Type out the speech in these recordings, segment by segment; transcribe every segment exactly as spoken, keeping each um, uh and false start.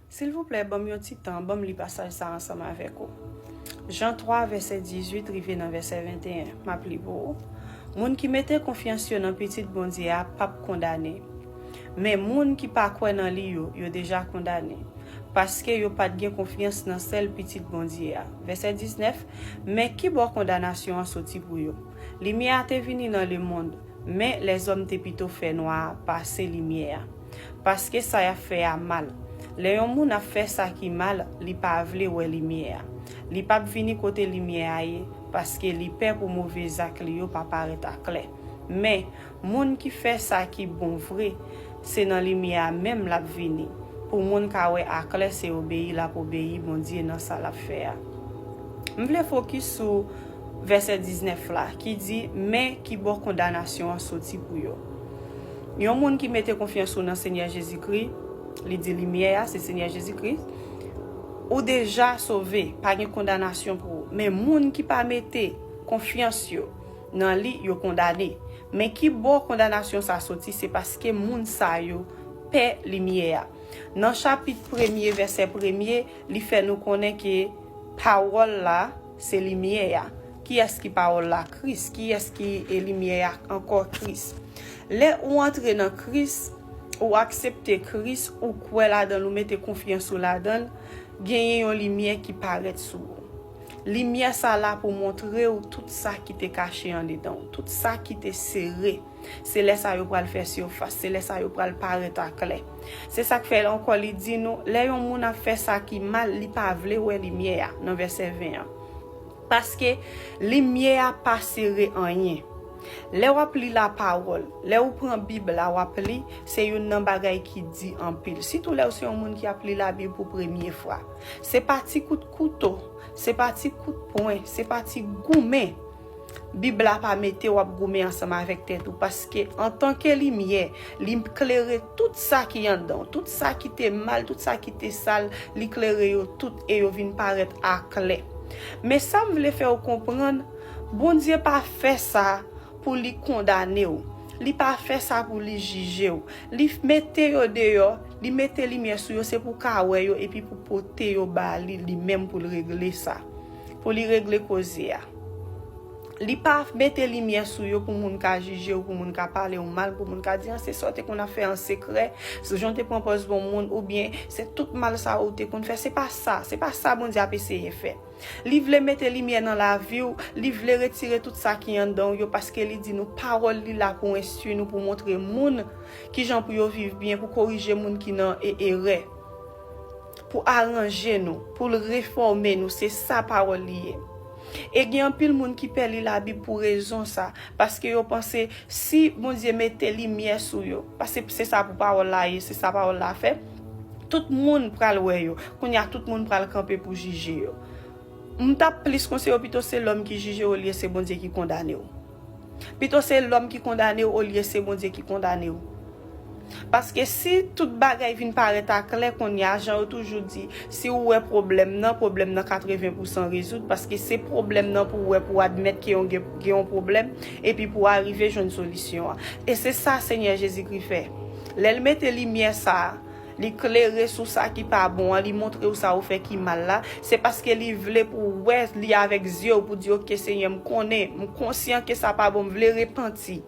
Silvouplè, ban m yon ti tan, ban m li pasaj sa ansanm avèk ou. Jan twa, vèsè dizuit rive nan vèsè venteyen. M ap li pou ou. Moun ki mete konfyans yo nan Pitit Bondye a p ap kondane. Men moun ki pa kwè nan li yo, yo deja kondane, paske yo pa t gen konfyans nan sèl Pitit Bondye a. Vèsè diznèf, men ki bò kondanasyon an soti pou yo? Limyè a te vini nan lemonn, men lèzòm te pito fènwa a pase limyè a, paske sa y ap fè a mal. Lè yon moun ap fè sa ki mal, li pa vle wè limyè a. Li p ap vini kote limyè a ye, paske li pè pou move zak li yo pa parèt aklè. Men, moun ki fè sa ki bon vre, se nan limyè a menm l ap vini, pou moun ka wè aklè se obeyi l ap obeyi Bondye nan sa l ap fè a. M vle fokis sou vèsè diznèf la, ki di, men ki bò kondanasyon an soti pou yo. Yon moun ki mete konfyans ou nan Senyè Jezikri, li di limyè a, se Senyè Jezikri, ou deja sove, pa gen kondanasyon pou ou. Men moun ki pa mete konfyans yo nan li, yo kondane. Men ki bò kondanasyon sa soti? Se paske moun sa yo pè limyè a. Nan chapit premye, vèsè premye, li fè nou konnen ke pawòl la, se limyè a. Kiyès ki pawòl la? Kris. Kiyès ki e limyè a ankò? Kris. Lè ou antre nan Kris, ou aksepte Kris, ou kwè ladan l, ou mete konfyans ou ladan l, genyen yon limyè ki parèt sou ou. Limyè sa la pou montre w tout sa ki te kache andedan w, tout sa ki te sere. Se lè sa yo pral fè sifas, se lè sa yo pral parèt aklè. Se sa k fè ankò li di nou, lè yon moun ap fè sa ki mal, li pa vle wè limyè a, nan vèsè ven an. Paske limyè a pa sere anyen. Lè w ap li lapawòl, lè ou pran Bib la, w ap li, se youn nan bagay ki di anpil. Sitou lè w se yon moun ki ap li Labib pou premye fwa. Se pa ti kout kouto, se pa ti kout pwen, se pa ti goumen. Bib la pa mete w ap goumen ansanm avèk tèt ou, paske antanke limyè, li klere tout sa ki anndan w, tout sa ki te mal, tout sa ki te sal, li klere yo tout e yo vin parèt aklè. Men sa m vle fè w konprann, Bondye pa fè sa pou li kondane w. Li pa fè sa pou li jije w. Li mete yo deyò, li mete limyè sou yo, se pou w ka wè yo epi pou pote yo ba li, li menm pou l regle sa. Pou li regle koze a. Li pa mete limyè sou yo pou moun ka jije w, pou moun ka pale w mal, pou moun ka di, "An, se sa w te konn ap fè an sekrè, se jan w te pran pòz bon moun, oubyen se tout mal sa ou te konn fè." Se pa sa, se pa sa Bondye ap eseye fè. Li vle mete limyè nan lavi w, li vle retire tout sa ki anndan w yo, paske li di nou pawòl li la pou enstwi nou, pou montre moun kijan pou yo viv byen, pou korije moun ki nan e-, erè, pou aranje nou, pou l refòme nou. Se sa pawòl li ye. E gen anpil moun ki pè li Labib pou rezon sa, paske yo panse si Bondye mete limyè sou yo, paske se sa pou pawòl la ye, se sa pawòl la fè, tout moun pral wè yo. Kounye a, tout moun pral kanpe pou jije yo. M t ap plis konseye w pito se lòm ki jije w olye se Bondye ki kondane w. Pito se lòm ki kondane w olye se Bondye ki kondane w. Paske si tout bagay vin parèt aklè kounye a, jan yo toujou di, si w wè pwoblèm nan, pwoblèm nan katreven pousan rezoud, paske se pwoblèm nan pou w wè, pou w admèt ke yon gen, gen yon pwoblèm, epi pou w arive jwenn solisyon an. E se sa Senyè Jezikri fè. Lè l mete limyè sa a, li klere sou sa ki pa bon an, li montre w sa ou fè ki mal la, se paske li vle pou w wè li avèk zye w, pou di, "Oke, Senyè, m konnen, m konsyan ke sa pa bon, m vle repanti.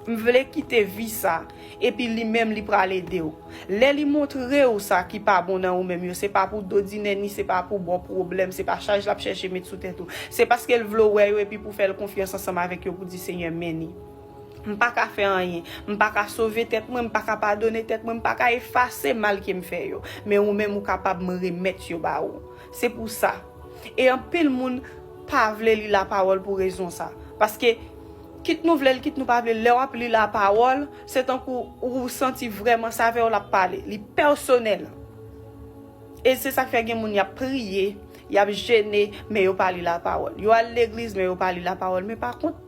M vle kite vi sa." Epi li menm, li pral ede w. Lè li montre w sa ki pa bon nan ou menm yo, se pa pou dodinè, ni se pa pou ba w pwoblèm, se pa chaj l ap chèche met sou tèt ou. Se paske l vle w wè yo, epi pou w fè l konfyans ansanm avèk yo, pou di, "Senyè, men ni." M pa ka fè anyen. M pa ka sove tèt mwen, m pa ka padone tèt mwen, m pa ka efase mal ke m fè yo. Men ou menm ou kapab m remèt yo ba ou. Se pou sa. E anpil moun pa vle li lapawòl pou rezon sa. Paske, kit nou vle l, kit nou pa vle l, lè w ap li lapawòl, se tankou ou santi vrèman se avè w l ap pale. Li pèsonèl. E se sa k fè gen moun y ap priye, y ap jene, men yo pa li lapawòl. Yo al legliz, men yo pa li lapawòl. Men pa kont,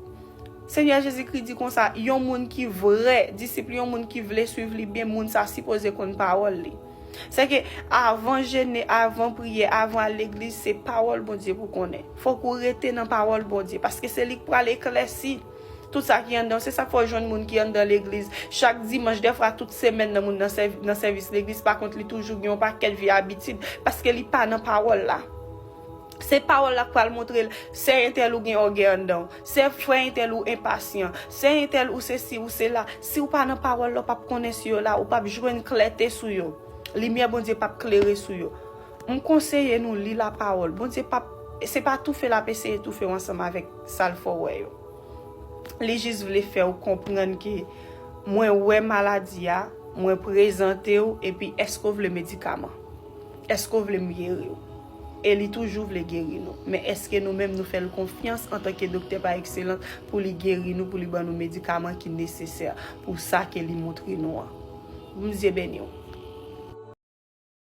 Senyè Jezikri di konsa, yon moun ki vrè disip li, yon moun ki vle swiv li byen, moun sa sipoze konn pawòl li. Sèke avan jene, avan priye, avan al legliz, se pawòl Bondye pou konnen. Fòk ou rete nan pawòl Bondye, paske se li k pral eklèsi. Tout sa ki anndan w, se sa k fè w jwenn moun ki anndan legliz chak dimanch, dèfwa tout semèn nan moun nan sèv- nan sèvis legliz, pa kont li toujou gen yon pakèt vye abitid, paske li pa nan pawòl la. Se pawòl la k pral montre l, sè entèl ou gen ògèy anndan w, sè frè entèl ou enpasyan, sè entèl ou sesi ou sela. Si w pa nan pawòl la, w p ap konnen si yo la, ou p ap jwenn klète sou yo. Limyè Bondye p ap klere sou yo. M konseye nou li lapawòl. Bondye p ap, se pa toufe l ap eseye toufe w ansanm avèk sa l fè w wè yo. Li jis vle fè w konprann ke mwen wè maladi a, mwen prezante w, epi èske w vle medikaman? Èske w vle m geri w? E li toujou vle geri nou. Men èske nou menm nou fè l konfyans antanke doktè pa ekselans pou li geri nou, pou li ban nou medikaman ki nesesè pou sa ke li montre nou an? Bondye beni w.